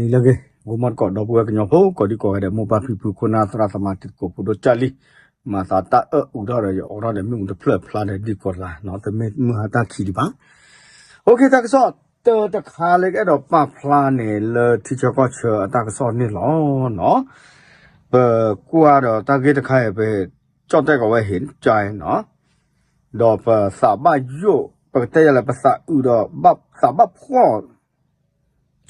နံၤလၢအဂ့ၤ ဂီၤမီၢ်သကိး ဒီပုၢ်ဝဲၢ်ကညီဖိ ကိးဒံကိးဂၤဒဲး မိၢ်ပၢ်ဖံဖု ခိၣ်နၢ်သရၣ်သမါ တံၤသကိးဖိဒိၣ်ကၢ်လံ, မၤသးတၢ်အၢၣ်အုးထီၣ်ဒီး ယအိးထီၣ်ဒီး မ့ၣ်အူတဖျၢၣ်ဖျါဒီး ဒ်ကိးတဂၤနီၤ တမ့ၢ်မုၢ်ဟါတၢ်ခံဒံးဘၣ်. အိၣ်ခ့ တၢ်ကစီၣ်တၢတခါလၢကအဲၣ်ဒိးပာ်ဖျါန့ၣ် လၢထံဆၢကီၢ်ဆၢအတၢ်ကစီၣ်န့ၣ်လီၤနီၤ. ပကွၢ်ဒီးတၢ်ဂ့ၢ်တခါအံၤ ပကၠီၣ်တဲၣ်ကီးဝဲဟ့ၣ်ကၠါနီၤ ဒီးပသးဘၣ်ယိၣ် ပကတဲယၤလၢပသးအုးဒီး သးဘၣ်ဖှီၣ်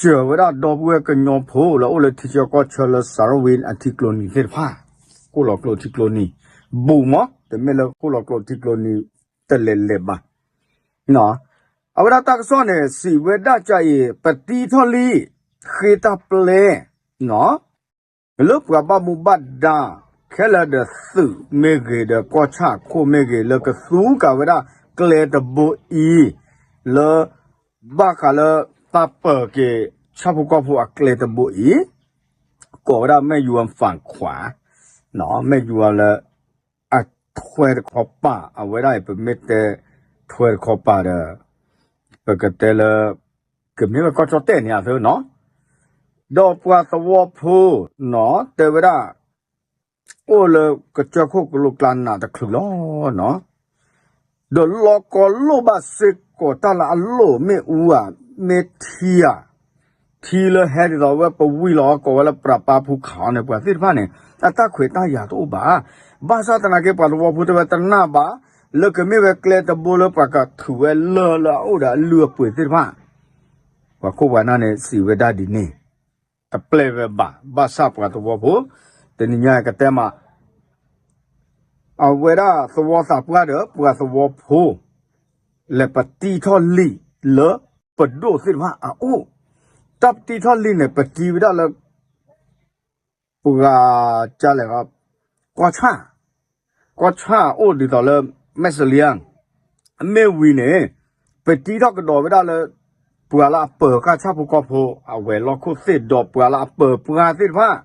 စၢၤဝဲဒၣ်ဒီပုၢ်ဝဲၢ်ကညီဖိလၢအိၣ်လၢထံဆၢကီၢ်ဆၢလၢ စၤရဝ့ အထံကျိနံၤသ့ၣ်တဖၣ်, ဃိၣ်လီၤကျိထံကျိနံၤ ဘူးမး တမ့ၢ်လၢဃိၣ်လီၤကျိထံကျိနံၤ တလဲၤလဲၤဘၣ်. အဝဲဒၣ်တၢ်ကစီၣ်န့ၣ် စံးဝဲဒၣ်ကၠါအံၤ ပတံထီၣ်လံ ဃ့တၢ်ပျဲ နီၤ လၢပှၤဘၣ်မူဘၣ်ဒါ ခဲလၢာ်ဒီးသုးမ့ၢ်ဂ့ၤ ဒီးကီၢ်ဆၣ်ခိၣ်မ့ၢ်ဂ့ၤ လၢကသူကၤဝဲဒၣ်ကျဲတဘိအံၤ လၢ ဘၣ်ဃးလၢ တၢ်ပၢၤက့ၤ ဆၣ်ဖိကီၢ်ဖိအကျဲတဘိအံၤ ကိးဝဲဒၣ်မဲၢ်ယွၤဖၣ်ခွါ မဲၢ်ယွၤလၢ အထွဲတခီပၤ အဝဲဒၣ်အံၤ ပမ့ၢ်တဲ ထွဲတခီပၤဒီး ပကတဲလၢ ကမ့ၢ်ဝဲကီၢ်ကၠီၣ်တဲၣ်န့ၣ်အသၢနီၤ ဒီးပှၤသဝီဖိနီၤ တဲဝဲဒၣ် အိၣ်လၢကစၢၢ်ခိၣ်ကလိကျါနးတချုးလီၤနီၤ ဒီးလီၢ်ကီၢ်လိၣ်ဘၣ်စ့ၢ်ကီးတၢ်လၢအလိၣ်မ့ၣ်အူဧါ မ့ၢ်ထံဧါ, ထံလၢဟဲဒ်သိးဝဲပဝံၤလီၤ ကိးဝဲလၢပြးပၢ်ဖူခးအီၤန့ၣ် ပှၤသ့ၣ်တဖၣ်န့ၣ် အတၢ်ခွဲးတၢ်ယာ်တအိၣ်ဘၣ်. ဘၣ်ဆၣ်သနာ်က့ ပှၤသဝီဖိတဲဝဲတနာ်ဘၣ် လၢကမ့ၢ်ဝဲကျဲတဘိလၢပှၤကထုးဝဲလၢၢ်လၢအအိၣ်ဒီးအလုၢ်အပှ့ၤသ့ၣ်တဖၣ် ပှၤခိၣ်ပှၤနၢ်န့ၣ် စံးဝဲဒၣ်ဒ်န့ၣ် တပျဲဝဲဘၣ်. ဘၣ်ဆၣ်ပှၤသဝီဖိ တနံၤညါကတဲမး အဝဲဒၣ်သဝီသးပှၢ်ဒီးပှၤသဝီဖိ လဲၤပတံထီၣ်လံာ်လၢပဒိၣ်သ့ၣ်တဖၣ်အအိၣ်, တၢ်ပတံထီၣ်လံာ်န့ၣ် ပတံဝဲဒၣ်လၢ ပှၤကလဲၣ် ကီၢ်ဆၣ်, ကီၢ်ဆၣ်အိၣ်ဒ်သိးလၢ မဲၣ်စလံယါ မ့ၢ်ဝံၤန့ၣ် ပတံထီၣ်ကဒီးဝဲဒၣ်လၢ ပှၤလၢအပၢၤဃာ်ဆၣ်ဖိကီၢ်ဖိ အဝဲၤလီၢ်ခိၣ်သ့ၣ်ဒီးပှၤလၢအပၢၤပှၢ်သ့ၣ်တဖၣ်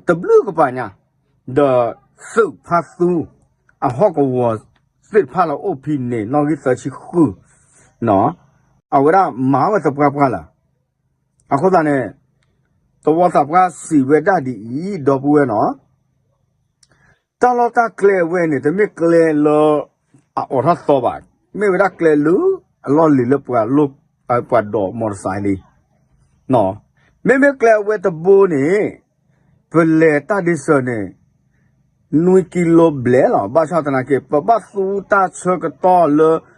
တဘျုးကပၤညါ ဒီးသုးဖါသူ အဟီၣ်ကဝီၤသ့ၣ်တဖၣ်လၢအိၣ်ဖဲန့ၣ် နီၣ်ဂံၢ်သၢဆံဃု အဝဲဒၣ်မၤဝဲသပှၢ်ပှၢ်လၢာ်. အဃိသတးန့ၣ် သဝီသးပှၢ်စံးဝဲဒၣ်ဒ်အံၤ ဒီပုၢ်ဝဲၢ်နီၤ တၢ်လီၢ်တၢ်ကျဲအဝဲန့ၣ် တမ့ၢ်ကျဲလၢအအိးထီၣ်သီဘၣ်, မ့ၢ်ဝဲဒၣ်ကျဲလၢအလီၢ်လံၤလၢပှၤလိၣ် ပှၤဒိးမီတစဲးလံ. မ့မ့ၢ်ကျဲအဝဲတဘိန့ၣ် ပလဲၤတၢ်ဒ့စၢၤန့ၣ် နွံကံလိဘျဲၣ်လီၤ. ဘၣ်ဆၣ်သနာ်က့ ပဘၣ်သူတၢ်ဆၢကတီၢ်လၢ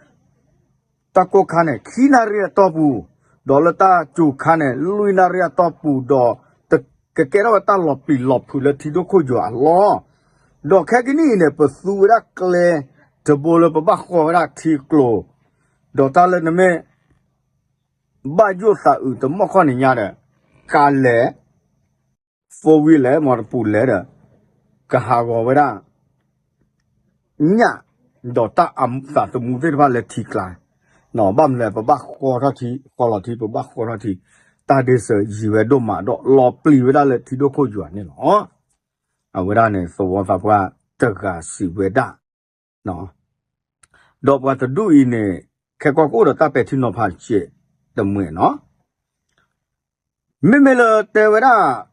တၢ်ကိၢ်ခါန့ၣ် ခံနၣ်ရံၣ်အတီၢ်ပူၤ, ဒီးလၢတၢ်စူၤခါန့ၣ် လွံၢ်နၣ်ရံၣ်အတီၢ်ပူၤ, ဒီးကကဲထီၣ်ဝဲတၢ်လီၤပျံၤလီၤဖုးလၢထံဒိၣ်ခိၣ်ယွၤအလီၢ်. ဒီးခဲကနံၣ်အံၤန့ၣ် ပသူဝဲဒၣ်ကျဲတဘိလၢပဘၣ်ဃီဝဲဒၣ်ထံကျိၤ, ဒီးတၢ်လၢနမ့ၢ် ဘၣ်ယိၣ်သးအုးတမီၢ်ခီၣ်နံၤညါဒီး ကါလဲၣ် four wheel လဲၣ် မီတပူၤလဲၣ်ဒီး ကဟးဂီၤဝဲဒၣ် ညၣ် ဒီးတၢ်အသးသမူသ့ၣ်တဖၣ်လၢထံကျါ, ဘၣ်မနုၤလဲၣ် ပဘၣ်ဃီထီၣ်ထံ ဃီလီၤထံ ပဘၣ်ဃီထီၣ်ထံ, တၢ်ဒ့စၢၤယံၤဝဲဒိၣ်မးဒီး လီၤပျံၤဝဲဒၣ်လၢထံဒိၣ်ခိၣ်ယွၤန့ၣ်လီၤ. အဝဲဒၣ်န့ၣ် သဝီသးပှၢ်တဂၤစံးဝဲဒၣ် ဒီးပှၤတဒူၣ်အံၤန့ၣ် ခဲကီၢ်ကအိၣ်ဒီးတၢ်ပဲာ်ထံနီၤဖးစဲးတမှဲၤနီၤ, မ့မ့ၢ်လၢတဲဝဲဒၣ်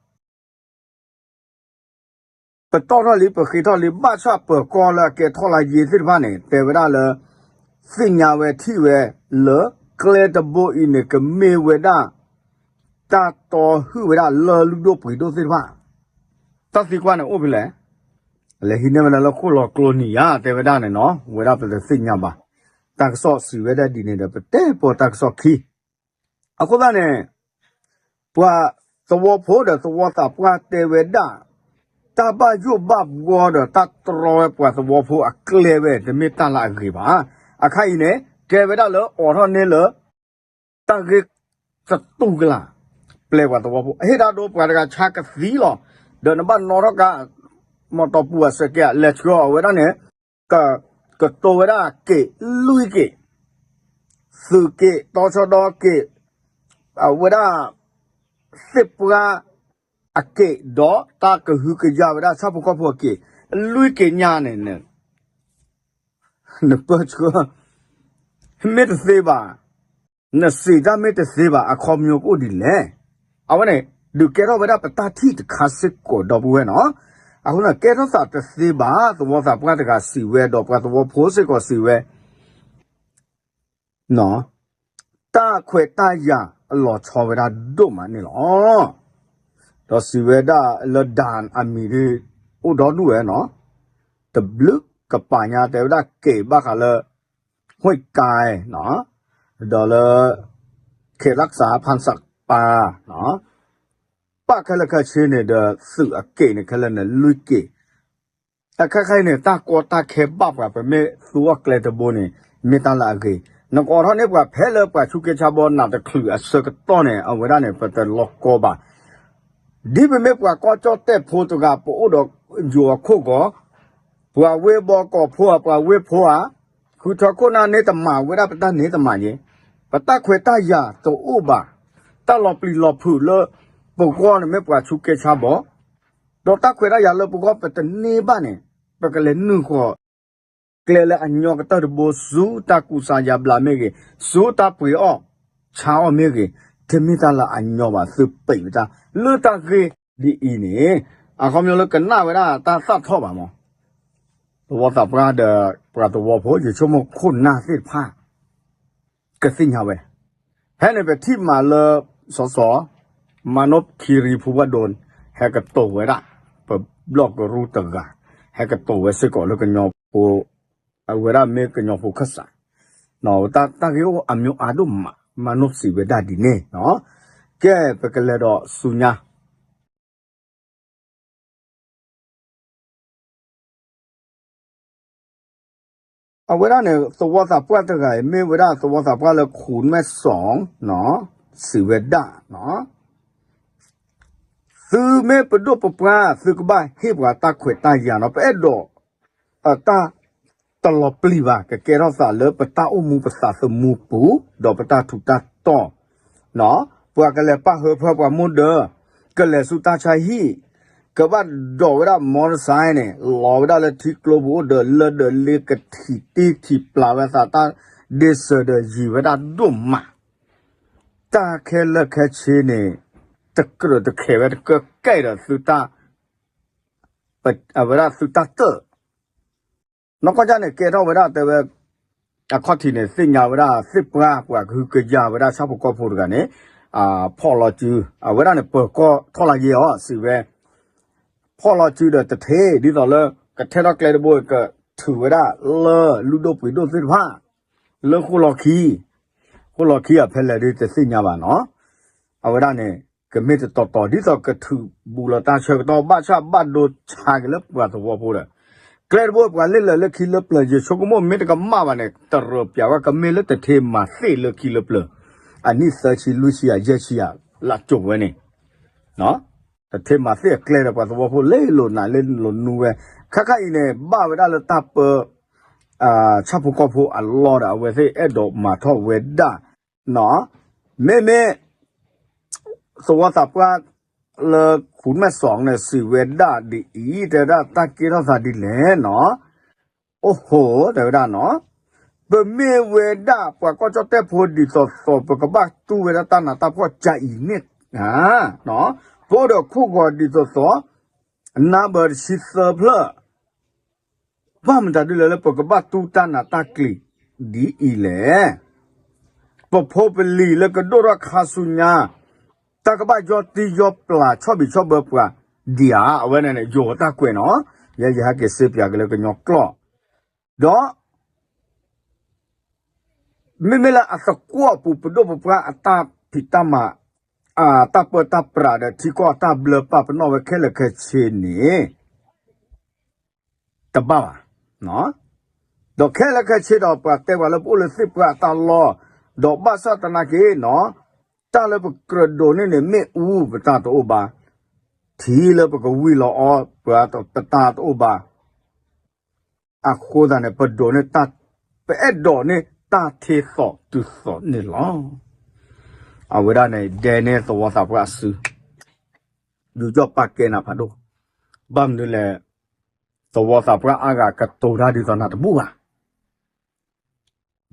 ပတီၢ်ထီၣ်လံ ပဃ့ထီၣ်လံ ဘၣ်ဆၣ်ပၢၤကီၢ်လၢအကဲထီၣ်လၢယ့သ့ၣ်တဖၣ်န့ၣ် တဲဝဲဒၣ်လၢ သ့ၣ်ညါဝဲထံၣ်ဝဲလၢ ကျဲတဘိအံၤန့ၣ် ကမ့ၢ်ဝဲဒၣ် တၢ်တီဟုၣ်ဝဲဒၣ်လၢလုၢ်ဒိၣ်ပှ့ၤဒိၣ်သ့ၣ်တဖၣ်, တၢ်သံကွၢ်န့ၣ်အိၣ်ဖဲလဲၣ်, လဲၤဟံးန့ၢ်ဝဲဒၣ်လၢခိၣ်လီၤကျိနံၤယါ တဲဝဲဒၣ်န့ၣ်နီၤ ဝဲဒၣ်ပတသ့ၣ်ညါဘၣ်, တၢ်ကစီၣ်စံးဝဲဒၣ်ဒ်န့ၣ်ဒီး ပတဲပိာ်တၢ်ကစီၣ်ခံ အဃိသတးန့ၣ် ပှၤသဝီဖိဒီးသဝီသးပှၢ်တဲဝဲဒၣ် တၢ်ဘၣ်ယိၣ်ဘၣ်ဘှီဒီးတၢ်တြီဝဲပှၤသဝီဖိအကျဲဝဲ တမ့ၢ်တၢ်လၢအဂ့ၤဘၣ်. အခါအံၤန့ၣ် ကဲဝဲဒၣ်လၢအိးထီၣ်န့ၢ်လၢ တၢ်ဂ့ၢ်သတူၢ်ကလာ် ပျဲပှၤသဝီဖိ အဟ့ၣ်တၢ်ဒိပှၤတဂၤဆါကသံလီၤ. ဒီးနဘၣ်နီၣ်ထီၣ်ကါ မီတီပူၤအစဲးကဲး လဲၤဆှၢအီၤဝဲဒၣ်န့ၣ် ကတိၤဝဲဒၣ်က့ၤလွံၢ်က့ၤ သုးက့ၤ တီဆှီဒီက့ၤ အဝဲဒၣ် သ့ၣ်ပှၢ်အက့ၤ ဒီးတၢ်ကဟုကယာ်ဝဲဒၣ်ဆၣ်ဖိကီၢ်ဖိအက့ၤ လွံၢ်က့ၤညါန့ၣ် နပၢၢ်ဆှၢ မ့ၢ်တသ့ဘၣ်, နစံးတၢ်မ့ၢ်တသ့ဘၣ် အခီပညီကအိၣ်ဒ်လဲၣ်. အဝဲန့ၣ် ဒုးကဲထီၣ်ဝဲဒၣ်ပတၢ်ထံၣ်တခါစ့ၢ်ကီး ဒီပုၢ်ဝဲၢ်နီၤ. အဃိန့ၣ် ကဲထီၣ်သးတသ့ဘၣ်, သဝီသးပှၢ်တဂၤစံးဝဲ ဒီးပှၤသဝီဖိစ့ၢ်ကီးစံးဝဲ တၢ်ခွဲးတၢ်ယာ်အလီၤဆီဝဲဒၣ်ဒိၣ်မးန့ၣ်လီၤ. ဒီးစံးဝဲဒၣ်လၢ ဒၢၣ် အမံၤဒ် အိၣ်ဒီဒူၣ်ဝဲနီၤ, တဘျုးကပၤညါ တဲဝဲဒၣ်က့ၤဘၣ်ဃးလၢ ဟွံၣ်ကဲနီၤ, ဒီးလၢ ခ့လၢ်စး ဖၣ်စးပၢ် ပၣ်ခဲလၢာ်ခဲဆ့န့ၣ်ဒီး သုးအက့ၤန့ၣ်ခဲလၢာ်န့ၣ် လွံၢ်က့ၤ အခါခါအံၤန့ၣ် တၢ်ကီတၢ်ခဲဘၣ်ပှၤ ပမ့ၢ်သူအီၤကျဲတဘိန့ၣ် မ့ၢ်တၢ်လၢအဂ့ၤ, နကအိးထီၣ်န့ၢ်ပှၤဖဲလၢပှၤဆူက့ဆါဘီနးတချုးအဆၢကတီၢ်န့ၣ် အဝဲဒၣ်န့ၣ် ပတလီၤကီဘၣ်. ဒ်ပမ့ၢ်ပှၤကီၢ်ကၠီၣ်တဲၣ်ဖိတဂၤ ပအိၣ်ဒီးယိၤအခိၣ်ဂီၤ, ပှၤဝ့ၢ်ဘီကီးဖိဧါ ပှၤဝ့ၢ်ဖိဧါ, ဃုထၢခိၣ်နၢ်န့ၣ်တမၤဝဲဒၣ်ပတၢ်န့ၣ်တမၤယဲ, ပတၢ်ခွဲးတၢ်ယာ်တအိၣ်ဘၣ်, တၢ်လီၤပျံၤလီၤဖုးလၢ ပဂီၢ်န့ၣ်မ့ၢ်ပှၤဆူက့ဆါဘီ ဒီးတၢ်ခွဲးတၢ်ယာ်လၢပဂီၢ်ပတန့ၢ်ဘၣ်န့ၣ် ပကလဲၤနုာ်ဃီၤ ကျဲလၢအညီကတၢၢ်တဘိ ဆူတၢ်ကူစါယါဘျါမ့ၢ်ဂ့ၤ, ဆူတၢ်ပှ့ၤအီၣ်ဆါအီၣ်မ့ၢ်ဂ့ၤ, တမ့ၢ်တၢ်လၢအညီဘၣ် သုးပံးပတၢ် လၢတၢ်ဂ့ၢ်ဒ်အံၤန့ၣ်, အခီပညီလၢကနၣ်ဝဲဒၣ်တၢ်သၣ်ထီၣ်ဘၣ်မး သဝီသးပှၢ်ဒီး ပှၤသဝီဖိ ယဆိကမိၣ်ခိၣ်နၢ်သ့ၣ်တဖၣ် ကသ့ၣ်ညါဝဲ, ဖဲန့ၣ်ပထံၣ်မးလၢ စီၤစီၤ မၤနိၣ်ခံရံဖူဘၣ်ဒိ ဟဲကတိၤဝဲဒၣ် ပဘျီၣ်ကရူၢ်တဂၤ ဟဲကတိၤဝဲစ့ၢ်ကီးလၢကညီဖိ အဝဲဒၣ်မ့ၢ်ကညီဖိခၢၣ်စး, တၢ်ဂ့ၢ်အိၣ်အမျိုးအါဒိၣ်မး မၤနိၣ်စံးဝဲဒၣ်ဒ်န့ၣ်, ကဲ ပကလဲၤဒီးဆူညါ အဝဲဒၣ်န့ၣ် သဝီသးပှၢ်တဂၤအံၤ မ့ၢ်ဝဲဒၣ်သဝီသးပှၢ်လၢခူမဲၣ်စီၣ် စံးဝဲဒၣ်, သုမ့ၢ်ပဒိၣ်ပပှၢ် သုကဘၣ်ဟ့ၣ်ပှၤတၢ်ခွဲးတၢ်ယာ်နီၤ, ပအဲၣ်ဒိး တၢ်တလီၤပျံၤဘၣ်, ကကဲထီၣ်သးလၢပတၢ်အိၣ်မူပသးသမူပူၤ ဒီးပတၢ်ထူးတၢ်တီၤ ပှၤကလဲၤပၣ်ဟၢဖၢပှၤမိၢ်ဒၢ, ကလဲၤဆူတၢ်ဆါဟံၣ်, ကဘၣ်ဒိးဝဲဒၣ် မီတစါန့ၣ် လီၤဝဲဒၣ်လၢထံကျိပူၤအိၣ်ဒီး လၢဒီးလ့ကထံၣ်တံၢ်ထံၣ်ပျၢ်ဝဲသး တၢ်ဒ့စၢၤဒီးယံၤဝဲဒၣ်ဒိၣ်မး, တၢ်ခဲလၢာ်ခဲဆ့န့ၣ် တကြၢးတခဲးဝဲတကဲကဲဒီးသုတၢ် အဝဲဒၣ်သုတၢ်တၢၣ် နီၢ်ကီၢ်ဒၣ်န့ၣ် ကဲထီၣ်ဝဲဒၣ်တဲဝဲ အခီၣ်ထံးန့ၣ် သ့ၣ်ညါဝဲဒၣ်သ့ၣ်ပှၢ်ပှၤကဟုကယာ်ဝဲဒၣ်ဆၣ်ဖိကီၢ်ဖိတဂၤန့ၣ် ဖီၣ်လီၤစု, အဝဲဒၣ်န့ၣ် ပၢၤကီၢ်ထီၣ်လၢယဲအီၤ စံးဝဲ ဖီၣ်လီၤစုဒီးတထ့ ဒ်သိးလၢ ကထဲထီၣ်ကျဲတဘိ ကထုးဝဲဒၣ်လၢလုၢ်ဒိၣ်ပှ့ၤဒိၣ်သ့ၣ်တဖၣ် လၢဃိလီၤခံ, ဃိလီၤခံအဖဲလဲၣ်ဒ်တသ့ၣ်ညါဘၣ်နီၤ, အဝဲဒၣ်န့ၣ် ကမ့ၢ်တတီၤတီၤ ဒ်သိးကထုးဘူးလီၤတၢ်ဆၢကတီၢ် ဘၣ်ဆၣ်ဘၣ်ဒိဆါက့ၤလၢပှၤသဝီဖိဒီး ကျဲတဘိပှၤလ့ၣ်လၢာ်လၢခံလၢပျၢၤ ယဆိကမိၣ်မ့ၢ်တကမၣ်ဘၣ်န့ၣ် တရၢပၠးဝဲ ကမ့ၢ်လၢတထ့မၤသ့ၣ်လၢခံလၢပျၢၤ အနံၣ်သၢဆံလွံၢ်ဆံယဲၢ်ဆံယၤ လၢကၠိဝဲန့ၣ် တထ့မၤသ့ၣ်အကျဲဒီးပှၤသဝီဖိလ့ၣ်လိာ်နးလ့ၣ်လိာ်နူဝဲ, ခဲခါအံၤန့ၣ် ဘၣ်ဝဲဒၣ်လၢတၢ်ပၢ ဆၣ်ဖိကီၢ်ဖိအလီၢ်ဒီး အဝဲသ့ၣ်အဲၣ်ဒိးမၤထီၣ်ဝဲဒၣ် မ့မ့ၢ် သဝီသးပှၢ်လၢခူမဲၣ်စီၣ်န့ၣ် စံးဝဲဒၣ်ဒ်အံၤ, တဲဝဲဒၣ်တၢ်ကဲထီၣ်သးဒ်လဲၣ်နီၤ, အိၣ်ဟိ တဲဝဲဒၣ်နီၤ, ပမ့ၢ်ဝဲဒၣ်ပှၤကီၢ်ကၠီၣ်တဲၣ်ဖိဒ်သိးသိး ပကဘၣ်တူၢ်ဝဲဒၣ်တၢ်နးတၢ်ဖှီၣ်ကါအံၤန့ၣ်ဧါ, ပအိၣ်ဒီးခိၣ်ဂီၤဒ်သိးသိး နါဘၢတဆံသၢဖျၢၣ် ဘၣ်မတၤဒ်လဲၣ်လၢပကဘၣ်တူၢ်တၢ်နးတၢ်ကျံၤဒ်အံၤလဲၣ်. ပဖိပလံၤလၢကဒိၣ်ထီၣ်ခါဆူညါ တၢ်ကဘၣ်ယီၢ်တံၢ်ယီၢ်ပျၢ်ဆီၣ်ဘံးဆီၣ်ဘၢပှၤဒံးဧါ, အဝဲန့ၣ်န့ၣ် ယိၤတၢ်ကွဲးနီၤ, ယဲယဟဲက့ၤစ့ပၠးက့ၤလၢကညီကျိာ်, ဒီး မ့မ့ၢ်လၢအသကွီၢ်အပူၤ ပဒိၣ်ပပှၢ်အတၢ်ဖံးတၢ်မၤ တၢ်ပၢတၢ်ပြးဒီးထံကီၢ်အတၢ်ဘျၢပာ်ပနီၣ်ဝဲခဲလၢာ်ခဲဆ့န့ၣ် တဘၣ်ဘၣ်. ဒီးခဲလၢာ်ခဲဆ့ဒီး ပှၤတဲပှၤလၢပအိၣ်လၢသ့ၣ်ပှၢ်အတၢ်လီၢ်, ဒီးဘၣ်ဆၣ်သနာ်က့နီၤ, တၢ်လၢပကြၢးဒိးန့ၢ်န့ၣ် မ့ၣ်အူပတၢ်တအိၣ်ဘၣ်, ထံလၢပကဝံၤလီၤအီၤ ပတၢ်တအိၣ်ဘၣ်. အဃိသတးန့ၣ် ပဒိးန့ၢ်တၢ်, ပအဲၣ်ဒိးန့ၢ်တၢ်ထ့သိးတုၤသိးန့ၣ်လီၤ. အဝဲဒၣ်န့ၣ် ဒဲန့ၢ်သဝီသးပှၢ်အစု ယူးယီၣ်ပာ်ကဲနၤဖးဒိၣ်, ဘၣ်မနုၤလဲၣ်, သဝီသးပှၢ်အါဂၤကတိၤတၢ်ဒ်သိးနၤတဘူၣ်ဘၣ်.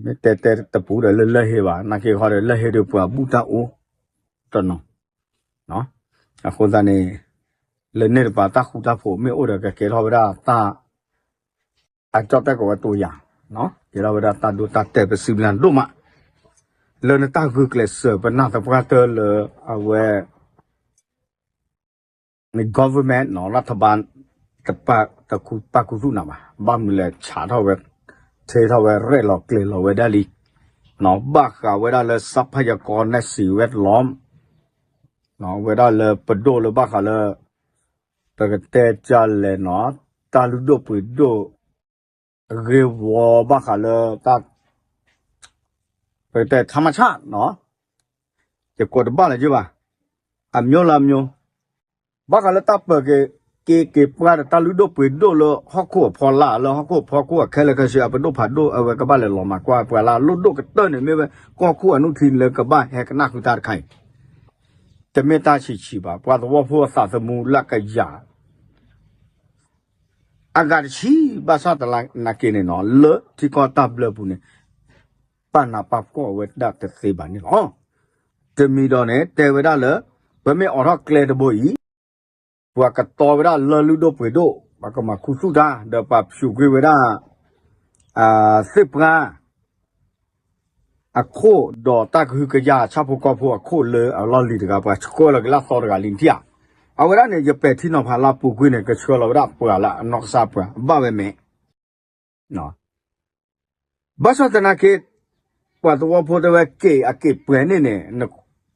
မ့ၢ်တဲတဲတပူၤဒီးလၢလၢၢ်ဟ့ဘၣ်, နာ်က့ခီဒီး လၢၢ်ဟ့ဒီးပှၤဘူၣ်တၢ်အိၣ်တနီၤ, အဃိသတးန့ၣ် လၢန့ၣ်တပၤ တၢ်ဃူတၢ်ဖိးမ့ၢ်အိၣ်ဒီး ကကဲထီၣ်ဝဲဒၣ်တၢ် အကၠီၣ်တဲၣ်ကဝဲတိယၤ, ကဲထီၣ်ဝဲဒၣ်တၢ်ဒိတၢ်တဲာ် ပစံးဘျုးနၤဒိၣ်မး လၢနတၢ်ဂုာ်ကျဲးစၢး ပနာ်သပှၢ်တၢၢ်လၢအဝဲ government နီၤ รัฐบาล တပာ်ခူသူၣ်နၤဘၣ်. ဘၣ်မနုၤလဲၣ် ဆးထီၣ်ဝဲ ထဲထီၣ်ဝဲ ရဲၣ်လီၤကျဲၤလီၤဝဲဒၣ်လံ, ဘၣ်ဃးဝဲဒၣ်လၢ ทรัพยากรနဲ့สิ่งแวดล้อม ဝဲဒၣ်လၢပဒိၣ်လၢဘၣ်ဃးလၢ ပကတဲဒ်လဲၣ်နီၤ တၢ်လုၢ်ဒိၣ်ပှ့ၤဒိၣ် အဂ့ၢ်ဝီဘၣ်ဃးလၢတၢ် ပကတဲ ธรรมชาติ နီၤ ယကိးတဘၣ်လၢၤဘၣ် အမျိုးလၢအမျိုး ဘၣ်ဃးလၢတၢ်ပၢၤက့ၤ က့ၤက့ၤပှၤဒီးတၢ်လုၢ်ဒိၣ်ပှ့ၤဒိၣ်လၢဟီၣ်ခိၣ်အဖီလာ် လၢဟီၣ်ခိၣ်အဖီခိၣ်အခဲလၢာ်ခဲဆ့ အပဒိၣ်ဖးဒိၣ် အဝဲကဘၣ်လဲၤလီၤမၤကွၢ် ပှၤလၢအလိၣ်ဒိၣ်ကတၢၢ်န့ၣ် မ့ၢ်ဝဲကီၢ်ခိၣ်အနုထံလၢကဘၣ်ဟဲကနၣ်ဃုာ်တၢ်တခါအံၤ တမ့ၢ်တၢ်ဆံးဆံးဘၣ် ပှၤသဝီဖိအသးသမူလၢကယၤ အဂၤတဆံ ဘၣ်ဆၣ်သနာ်က့န့ၣ်နီၤ လၢထံကီၢ်တၢ်ဘျၢပူၤန့ၣ် ပာ်နးပာ်ဖှိၣ်ဝဲဒၣ်တသ့ဘၣ်န့ၣ်လီၤ. တမံၤဒီးန့ၣ် တဲဝဲဒၣ်လၢ ပမ့ၢ်အိးထီၣ်ကျဲတဘိအံၤ ပှၤကတီဝဲဒၣ်လၢလုၢ်ဒိၣ်ပှ့ၤဒိၣ် ပှၤကမၤခူသူၣ်တၢ် ဒီးပှၤဖျိးကွံာ်ဝဲဒၣ် သ့ၣ်ပှၢ် အခိၣ်ဒီးတၢ်ကဟုကယာ်ဆၣ်ဖိကီၢ်ဖိအခိၣ်လၢအလီၢ်လံၤတဂၤ ပှၤဆှၢလီၤက့ၤလၢအသီတဂၤလံထံၣ်ဧါ. အဝဲဒၣ်န့ၣ် ယပဲာ်ထံနီၤဖးလၢအပူၤကွံာ်န့ၣ် ကဆှၢလီၤဝဲဒၣ်ပှၤလၢအနီၢ်ကစၢ်ပှၤ ဘၣ်ဝဲမဲာ် ဘၣ်ဆၣ်သနာ်က့ ပှၤသဝီဖိတဲဝဲက့ၤအက့ၤပှဲၤန့ၣ်န့ၣ်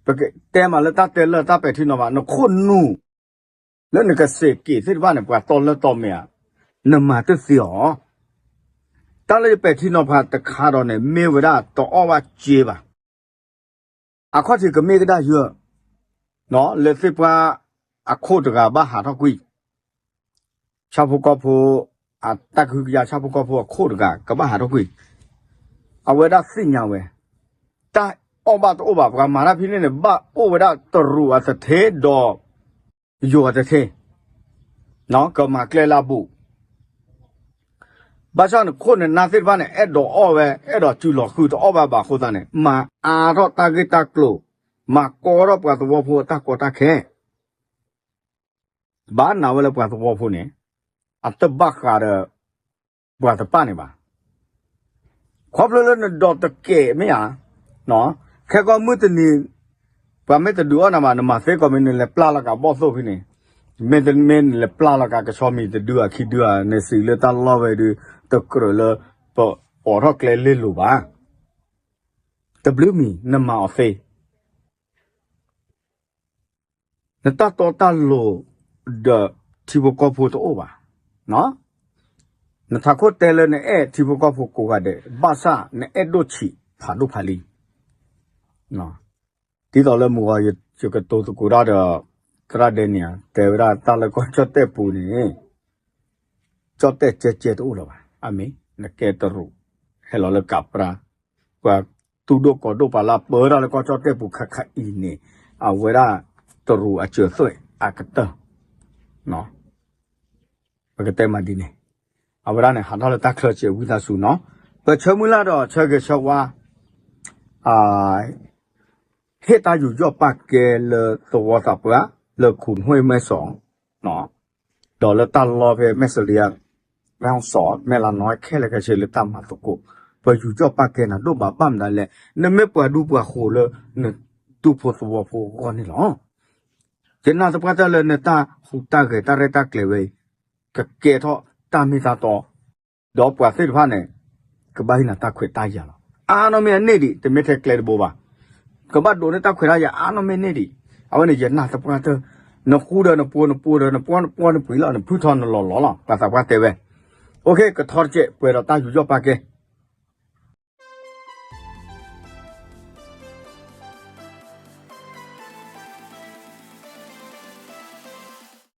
ပကတဲမးလၢတၢ်တဲလၢတၢ်ပဲာ်ထံနီၤဖး နခိၣ်နူာ် လၢနကစ့းက့ၤသ့ၣ်တဖၣ်န့ၣ် ပှၤတီလၢတီမဲာ်ဧါ နမၤတသ့အီၤ. တၢ်လၢယပဲာ်ထံနီၤဖးတခါဒီးန့ၣ် မ့ၢ်ဝဲဒၣ်တအီၣ်ဘၣ်စ့ဘၣ် အခီၣ်ထံးကမ့ၢ်ကဒါယၢၢ် လၢသ့ၣ်ပှၢ်အခိၣ်တဂၤဘၣ်ဟးထီၣ်ကွံာ် ဆၣ်ဖိကီၢ်ဖိ အတၢ်ကဟုကယာ်ဆၣ်ဖိကီၢ်ဖိအခိၣ်တဂၤ ကဘၣ်ဟးထီၣ်ကွံာ် အဝဲဒၣ်သ့ၣ်ညါဝဲ တၢ်အီၣ်ဘၣ်တအိၣ်ဘၣ် ပှၤမၤတၢ်ဖဲန့ၣ်န့ၣ် ဘၣ်အိၣ်ဝဲဒၣ်တရူးအတထ့ဒီး ယိၤအတထ့ ကမၤကျဲလၢအဘူး ဘၣ်ဆၣ်နခိၣ်နနၢ်သ့ၣ်တဖၣ်န့ၣ် အဲၣ်ဒိးအီၣ်ဝဲ အဲၣ်ဒိးစုလီၤဃုာ်တအီၣ်ဘၣ်ဘၣ်အဃိသတးန့ၣ် မၤအါထီၣ်တၢ်ဂ့ၢ်တၢ်ကျိၤ မၤကီထီၣ်ပှၤသဝီဖိအတၢ်ကီတၢ်ခဲ ဘၣ်နာ်ဝဲလၢပှၤသဝီဖိန့ၣ် အတဘၣ်ဃးဒီး ပှၤတပၣ်န့ၣ်ဘၣ်. ခီဖျိလၢနဒိးတကဲးမ့ၢ်ဧါ, ခဲကီၢ်မုၢ်တနံၤ ပှၤမ့ၢ်တဒုးအီၣ်နၤဘၣ် နမၤသ့ကီးမ့ၢ်နလဲၤပျၢ်လီၤကးဘီၣ်သိၣ်ဖဲန့ၣ်, မ့တမ့ၢ်နလဲၤပျၢ်လီၤကးကဆီမံၤတဒုအခံဒုဧါ, နစံးလၢတၢ်လီၢ်ဝဲဒု တကြၢးလၢ ပအိးထီၣ်ကျဲလ့လိၤဘၣ်. တဘျုးမံၤ နမၤအီၤသ့ နတၢ်တီတၢ်လိၤဒီးထံဖိကီၢ်ဖိတအိၣ်ဘၣ်. နထးခိၣ်တဲလၢနအဲၣ်ထံဖိကီၢ်ဖိကိးဂၤဒဲး ဘၣ်ဆၣ်နအဲၣ်ဒိၣ်ဆံးဖးဒိၣ်ဖးလံ. ဒ်သိးလၢမုၢ်ဂီၤယကတိၤသကိးတၢ်ဒီး သရၣ်ဒဲန့ၣ် တဲဝဲဒၣ်တၢ်လၢကီၢ်ကၠီၣ်တဲၣ်ပူၤန့ၣ် ကၠီၣ်တဲၣ်ကဲကဲတအိၣ်လၢၤဘၣ်. အမ့ၢ် နကဲတရူး ဟဲလီၤလၢကးပြါ ပှၤတူၢ်ဒိၣ်ကီၤဒိၣ်ပှၤလၢအပၢတၢ်လၢကီၢ်ကၠီၣ်တဲၣ်ပူၤခါခါအံၤန့ၣ် အဝဲဒၣ်တရူးအစၢၤသွဲၣ်အကတၢၢ် ပကတဲမးဒ်န့ၣ် အဝဲဒၣ်န့ၣ် ဟးထီၣ်လၢတၢ်ချၢစဲးဝံသးစူၤနီၤ ပဆၢမုၢ်လၢ်ဒီးဆၢဂ့ၤဆၢဝါ ဟ့ၣ်တၢ်ယူးယီၣ်ပာ်ကဲလၢသဝီသးပှၢ် လၢခိၣ်နွံမဲစီၣ် ဒီးလၢတၢ်လီၢ်ဖဲမဲၢ်စလံယါ မဲၢ်စီၣ် မဲၢ်လါနီၢ်ခဲလၢာ်ခဲဆ့လၢတၢ်မၤသကိး ပယူးယီၣ်ပာ်ကဲနၤဒိၣ်ဘၣ်ဘၣ်မတၤလဲၣ် နမ့ၢ်ပှၤဒူပှၤဃိၤလၢ နဒူဖိသဝီဖိအဂီၢ်န့ၣ်လီၤ. ယနာ်သပှၢ်တၢၢ်လၢနတၢ်ဟူးတၢ်ဂဲၤတၢ်ရဲၣ်တၢ်ကျဲၤဝဲအံၤ ကကဲထီၣ်တၢ်မ့ၢ်တၢ်တီ ဒီးပှၤသ့ၣ်တဖၣ်န့ၣ် ကဘၣ်ဟ့ၣ်နၤတၢ်ခွဲးတၢ်ယာ်လီၤ. အါနီၢ်မ့ၢ်အန့ၢ်ဒံး တမ့ၢ်ထဲကျဲတဘိဘၣ်. ကဘၣ်ဒိးန့ၢ်တၢ်ခွဲးတၢ်ယာ်အါနီၢ်မ့ၢ်န့ၢ်ဒံး. အဝဲန့ၣ်ယနာ်သပှၢ်တၢၢ် နဃူဒီးနပိာ်နပိာ်ဒီးနပှီၢ်နပှီၢ်နပှံၤလီၤ နဖုၣ်ထီၣ်နလီၤလီၤလီၤ ပှၤသးပှၢ်တဲဝဲ. အိၣ်ခ့ ကထီတကဲး ပှဲၤဒီးတၢ်ယူးယီၣ်ပာ်ကဲ